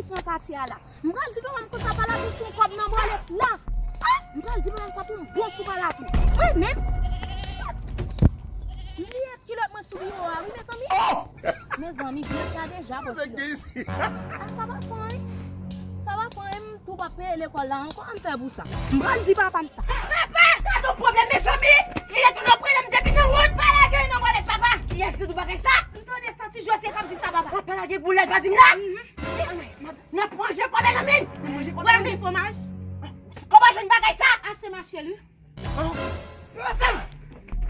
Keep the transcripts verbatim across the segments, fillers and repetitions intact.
Sou pati a la. M pral di papa m konsa pa la pou sou kòb nan bòlèt la. Ah! M pral di papa m sa pou m bon sou pa la tou. Mwen menm. Shit! M bliye kilòt mwen sou biwo a, wi, mezanmi. Mezanmi, kilòt la deja bò kilòt. Ah, sa pa fè anyen. Sa pa fè anyen, m tou p ap peye lekòl la ankò, an fè pou sa. M pral di papa m sa. Papa! Gade yon pwoblèm, mezanmi! Filè tou nan pwoblèm depi nan wòt, pa lage nan bòlèt, papa! Kiyès ki di w bagay sa? M tande sa ti Josye k ap di sa, papa. Papa lage boulèt, pa di m la? N ap manje kòb nan men. N ap manje kòb nan men. Fromaj. Kòman jwenn bagay sa? Achte mache li. Pè Masèl!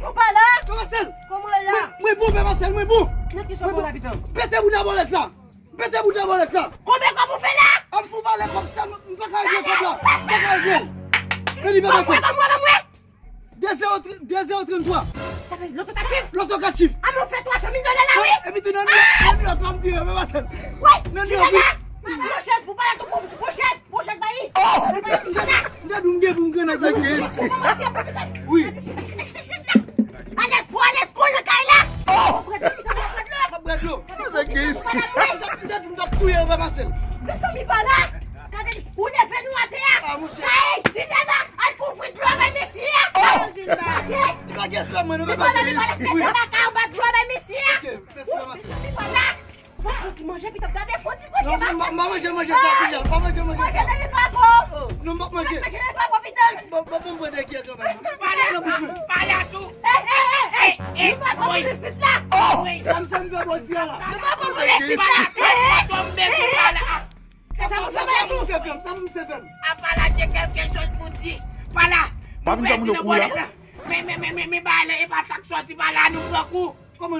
Ou pa la? Pè Masèl! Kòman w la? Mwen, mwen bon, Pè Masèl, mwen bon! Nan ki sòs w la, pitan? Pete bouda bòlèt la! Pete bouda bòlèt la! Konbyen kòb ou fè la? An m fou vale kòb sa, m pa ka regle kòb la! M pa ka regle l! Vini, Pè Masèl! Ban mwen, ban mwen! De zewo, de zewo trannntwa. Sa fè loto kat chif? Loto kat chif. A, men w fè twa san mil dola la, wi. Epi tou nan New York, nan New York la, m di yo, Pè Masèl. Wi, nan New York, wi. Pran chèz pou pale tou, pran chèz, pran chèz, bayi. Oh! M te di w m gen pou m grenn ak mwen. Wi. Alèz kou, alèz kou, nan kay la. Oh! Pran dlo, pran dlo. Pran dlo. M te di w m t ap touye yo, Pè Masèl. Mezanmi, pa la. Gade, ou leve nou atè a. Ah, monchè. Kay, Juliana, al kouvri dlo bay mesye a. Oh! Juliana. Li pa gen respè mwen, non, Pè Masèl. Li pa la, li pa la, mete baka anba dlo bay mesye a. Ok, mèsi, Pè Masèl. Mezanmi, pa la. Bon, bon, ti manje, pito, gade, fò ti kote. Non, m, m pa manje, manje sa, Juliana. M pa manje, manje sa. Manje depi pa bon. Oh, non, m p ap manje. Manje depi pa bon, pito. Bon, bon, bon, bon, de ki kanmenm. Pale a tou. Eh, eh, eh, eh, eh, nou pa bon pou isit la. Oh! Sa m, sa m fè bòs la. Nou pa bon pou isit la. Eh, eh, eh. Tonbe pou pale a. Sa m, sa m fè tou. Sa m fè, sa m fè. Apa la, j'ai quelque chose pour dire. Pala. Pa vin fè moun yo kouri la, non. Men, men, men, men, men, bagay la, e pa sa k sòti pa la, nou pran kou.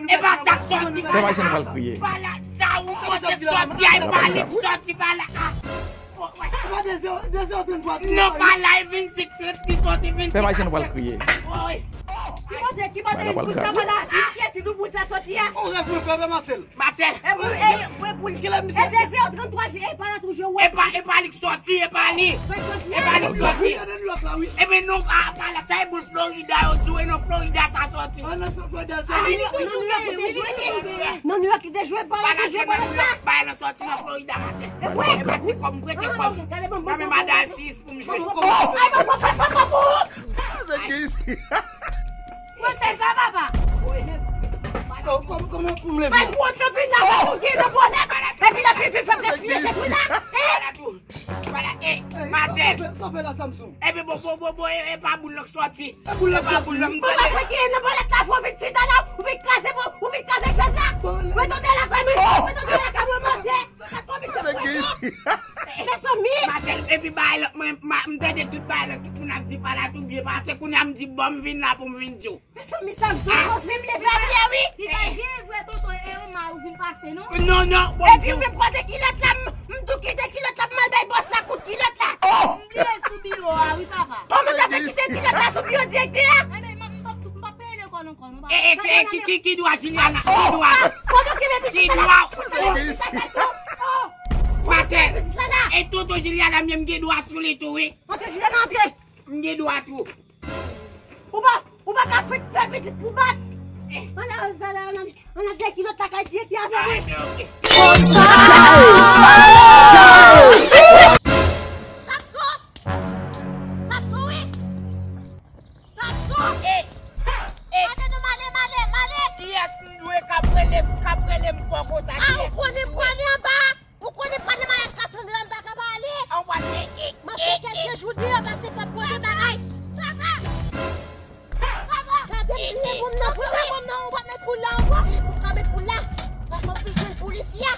E pa sa k sòti pa la. Pèp Ayisyen pral kriye. Pa la, sa ou panse k sòti a, e pa li k sòti pa la. Ah. Oh, wè. Non, pa la, e vennsis trant ki sòti, vennsis. Pèp Ayisyen pral kriye. Oh, wi. Ki kote, ki kote li pou sa pa la? Li chèsi nou pou sa sòti a. On rèv mwen fè, Pè Masèl. Masèl. E pou, e, e pou, e de zewo trannntwa, e pa la toujou, wè. E pa, e pa li k sòti, e pa li. E pa li k sòti. Ebyen non, a, pa la, sa e boul Florida yo di w, e nan Florida sa sòti. Ah, nan Florida l sòti. Nan New York, nan New York, li te jwe, li. Nan New York, li te jwe, pa la, li te jwe, pa la. Bay la sòti nan Florida, Masèl. E vre? E pa ti kòb, m prete kòb. Mwen menm, madan sis pou m jwe. Ay, bon, bon, fè sa, papa. Monchè, sa papa. Kòman pou m leve? Bay pou w te vin la, pou w te nan bòlèt. Epi la, fi, fi, fè gaspiye chèz mwen la. Pala tou. Pala, e, Masèl. Sa fè la, Samson? Epi bon, bon, bon, bon, e, e pa boul la k sòti. E pa boul la k sòti. Bon, pa fè ki nan bòlèt la, fò vin chita la, ou vin kraze, bon, ou vin kraze chèz la. Mwen tonbe la, kòm, mwen tonbe la, kòm mwen mande. Sa pa komisè fwèt, non? Mezanmi. Masèl, epi bagay la, mwen, m tande tout bagay la, tout moun ap di pala tou byen pase, kounye a m di bon, m vin la pou m vin di w. Mezanmi, Samson, fòse m leve atè a, wi. Li pa gen vre, tonton, e yon may ou vin pase, non? Non, non, bon. Epi ou menm kote kilòt la, m, m tou kite kilòt la, m al bay bòs la kout kilòt la. Oh! M bliye sou biwo a, wi, papa. Kòman w ta fè kite kilòt la sou biwo direktè a? Ebyen, m, m p ap, m p ap peye lekòl ankò, non, papa. E, e, ki, ki, ki, ki dwa, Juliana? Ki dwa? Kòman ki mete sa la? Ki dwa? Masèl. E tonton Juliana, menm gen dwa sou li tou, wi. Antre, Juliana, antre. M gen dwa tou. Ou pa, ou pa ka fè, fè pitit pou bat. Ann, ann, ann, ann, ann, ann, ann, kilòt la kay direktè avè mwen. Samson! Samson, wi! Samson! Gade nou, m ale, m ale, m ale! Kiyès m dwe k ap rele, k ap rele m fò konsa? Ah, ou konnen m prale anba? Ou konnen pa nan maryaj Cassandra, m pa ka pa ale. An w pral fè e, e, e. M ap fè kèlke jou deyò, pase fè m pote bagay. Papa! Papa! Gade m touye bonm nan, touye bonm nan, ou pa met poul la ankò. Ou ka met poul la. Papa, ou vin jwenn poul isi a.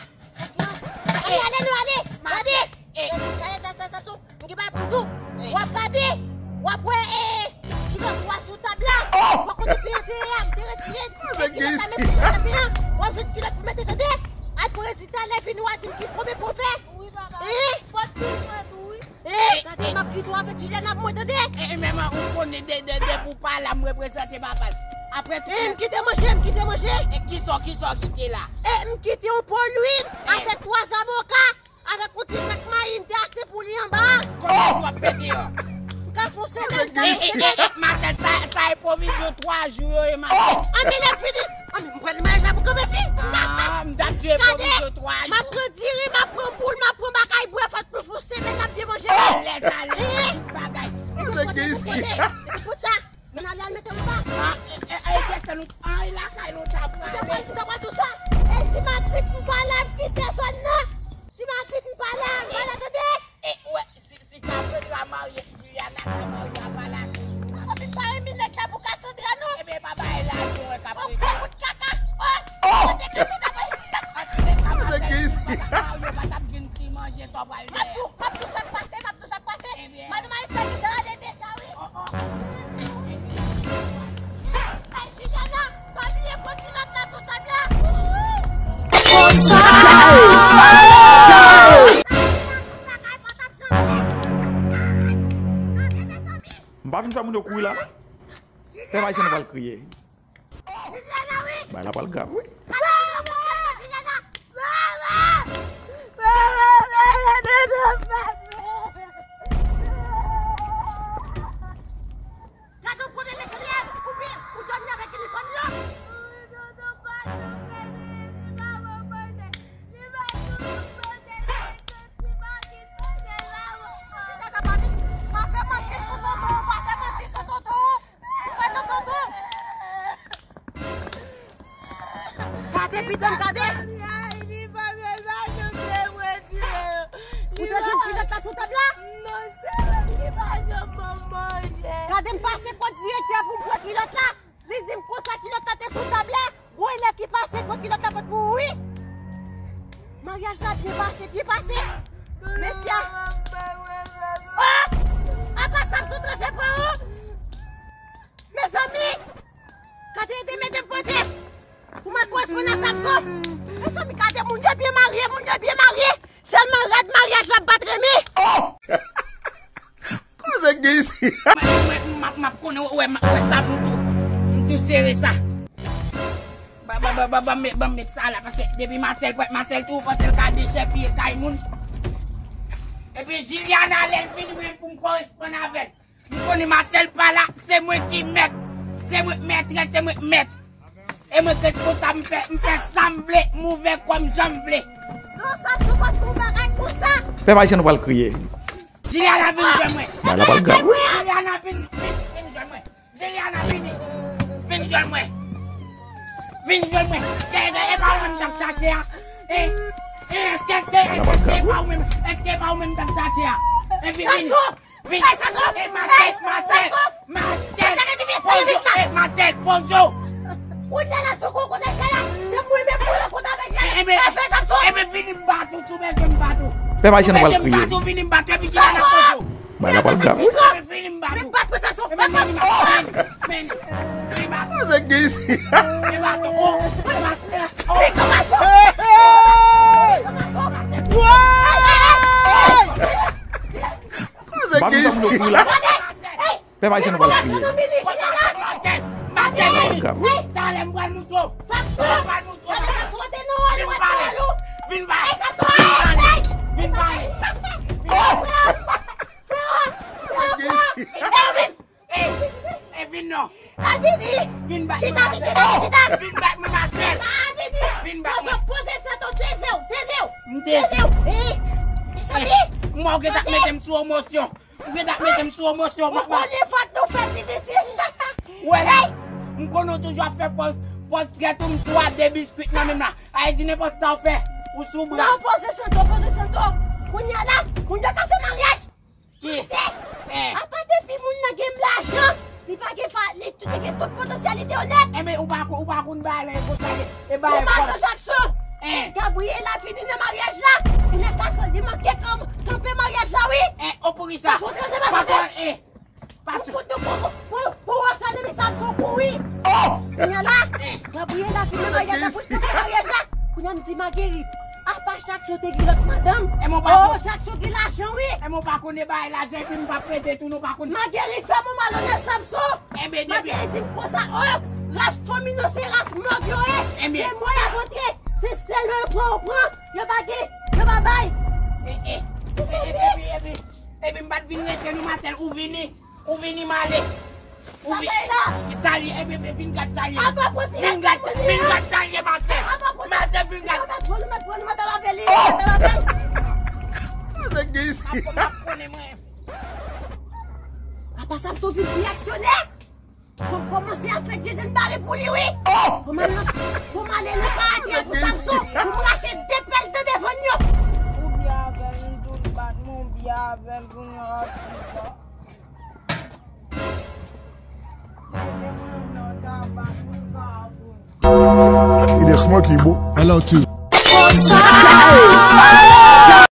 Ann ale, nou ale. Gade. Gade, gade, gade, gade, gade. M gen bagay pou m di w. W ap gade, w ap wè, e, kilòt ou a sou tab la. W a kote peyi a, m te retire kilòt la, men se kilòt la. W ap jwenn kilòt pou mete, tande. Al pou rezilta lè vini, w a di m ki konbyen pou w fè. Wi, papa. Fòk ki mwen tou, wi. E, gade, m ap kite w avèk Juliana pou mwen, tande. E, e, men mwen, ou konnen de, de, de pou pa la, m reprezante papa l. Apre tou. E, m kite manje, m kite manje. E kisa, kisa w kite la? E, m kite yon po lwil avèk twa zaboka. Avèk yon ti sak mayi m te achte pou li anba a. Kòman w ap fè deyò? M ka fon semèn, m ka fon semèn. E, e, e, Masèl, sa, sa e pwovizyon twa jou yo ye, Masèl. Ann, men lè m fini, ann, m pral maryaj la pou kanpe si. Ah, m t ap di e pwovizyon twa jou. M ap pran diri, m ap pran poul, m ap pran baka. Mwen di w pral tou sa. E ti Magrit m pa la, m kite zòn nan. Ti Magrit m pa la, m pa la, tande? E, ou wè, si, si Cassandra marye, Juliana ka marye a pa la. Mezanmi, m pa renmen nèg la pou Cassandra, non. Ebyen, pa bay la, nou wè k ap regle. Oh, gwo bout kaka. Oh, kote Cassandra? An tou lè ka, Marcel, si w pa t ap marye, w pa t ap jwenn ti manje sa w pral dèyè. M ap di w, m ap di w sa k pase, m ap di w sa k pase. Madanm Ayisyen ki ta ale deja, wi. Ay, Juliana, pa bliye pran kilòt la sou tab la. Konsa. M pa fin fè moun yo kouri la, non. Pèp ayisyen nou pral kriye. Bagay la pral grav, wi. Gade yon premye mesye li ye, ou pi, ou dòmi avèk inifòm yo. Chita ta pa vin, pa fè manti sou tonton, pa fè manti sou tonton. Ou fè tonton tou. Gade pidan, gade. Ou te jwenn kilòt la sou tab la? Gade, m pase kot direktè pou m pran kilòt la. Li di m konsa kilòt la te sou tab la. Gon elèv ki pase pran kilòt la pot pou ou, wi. Maryaj la byen pase, byen pase. Mesye. Oh! Apa Samson tranje pran ou? Mezanmi! Gade, ede mete pote pou mwen koresponn a Samson. Mezanmi, gade, moun yo byen marye, moun yo byen marye. Sèlman rad maryaj la bat renmen. Oh! Kote gen isi? Mwen, mwen, m ap, m ap konnen, ou wè, m wè sa, m tou, m tou sere sa. Ba, ba, ba, ba, ba, met, ba, met sa la, paske depi Marcel pran, Marcel tou, Marcel ka dechèpiye kay moun. Epi Juliana, lè l vini, mwen pou m koresponn avè l. M konnen Marcel pa la, se mwen ki mèt. Se mwen k mètrès, se mwen k mèt. E mwen k responsab, m fè, m fè sa m vle, m ouvè kò m jan m vle. Non, Samson pa t fè yon bagay konsa. Pèp ayisyen nou pral kriye. Juliana vin jwenn mwen. Bagay la pral grav, wi. Juliana vin, vin, vin jwenn mwen. Juliana vini. Vin jwenn mwen. Vin jwenn mwen. E, e, e pa ou menm m t ap chache a? E, e, èske, èske, èske, èske e pa ou menm, èske e pa ou menm m t ap chache a? E vin, vin. Vin. Ey, Samson! E Marcel, ey, Marcel, Samson! Marcel! Poze w! Ey, Marcel, poze w! Kounye a la, sou kou kote Jela, se mwen menm pou rankontre avèk Jela. Ey, ey, ey, fè Samson! Ey, vini m bat ou, si w bezwen m bat ou. Pèp ayisyen nou pral kriye. Vini m bat ou, vini m bat ou, epi Jela la poze w. Bagay la pral grav, wi. Ey, vini m bat ou. Vin bat mwen, Samson! Vini m bat ou. Vini m bat ou. Sa k gen isi? Vini m bat ou. Vini m bat ou. Vini m bat ou. Hey! Hey! Hey! Hey! Hey! Hey! Kote ki isi? Pèp ayisyen nou pral kriye. Bagay la pral grav, wi. Talè m pral moutre w. Vin pale. Vin pale. Vin pale. Vin pale. Kote ki isi? E, e, vin non. Al vini. Vin bat mwen, Marcel. Chita, chita, chita. Vin bat mwen, Marcel. Al vini. Vin bat mwen. Poze, poze sèt ou, teze w, teze w. M teze w. E, mezanmi. M wè w gentan mete m sou emosyon. Ou gentan mete m sou emosyon. Ou konnen fòk nou fè difisil. Ou wè la. M konnen w toujou ap fè pòz, pòz trèt ou, m tou a de biskwit nan men m la. Ay di nenpòt sa w fè. Ou sou bra. Non, poze sèt ou, poze sèt ou. Kounye a la, moun yo ka fè maryaj. Ki? Koute! Eh. Apa depi moun nan gen lajan, li pa gen fa, li, li gen tout potansyalite onèt. Enben, ou pa, ou pa konn bagay la, e konsa, e bagay. Ou madan Jakson. Eh. Gabriela vini nan maryaj la. Li nan kas, li manke kan, kanpe maryaj la, wi. Eh, o poukisa? Pase, pase, eh. Pase. Ou fout nou pou, pou, pou wòch la nan men Samson kouri. Oh! Kounye a la, eh, Gabriela vini nan maryaj la, pou kanpe maryaj la. Kounye a m di Marguerite. Apa Jakson te gen lòt madanm? E mwen pa konn. Oh, Jakson gen lajan, wi. E mwen pa konn e bagay lajan, epi m pa prete tou, nou pa konn. Marguerite fè mwen malonèt, Samson. Enben, depi Marguerite di m konsa, oh, ras fanmi nou se ras mòg yo ye. Enben. Se mò y ap antre. Se sèl yo pran, yo pran. Yo pa gen, yo pa bay. E, e, e, epi, epi, epi m pa t vin rete, non, Marcel, ou vini. Ou vini m ale. Ou vini. Sa sa ye la? Sa l ye, e, e, e, vin gad sa l ye. Apa poti. Vin gad, vin gad sa l ye, Marcel. Apa poti. Marcel, vin gad. Pran nou mèt, pran nou mèt, pran nou mèt al avè li, mèt al avè l. Sa k gen isi? M ap, m ap konnen mwen. Apa Samson vin pi aksyonè? Fò m kòmanse ap fè Jason bare pou li, wi. Fò m ale nan, fò m ale nan karate a pou Samson, pou m rache de pèl de devan yo. Ou byen avè l, m tou bat mwen, ou byen avè l, kounye a w ap di sa. Mete mwen nan tabak, m ka avè l. It is smoky, boo. Hello, too.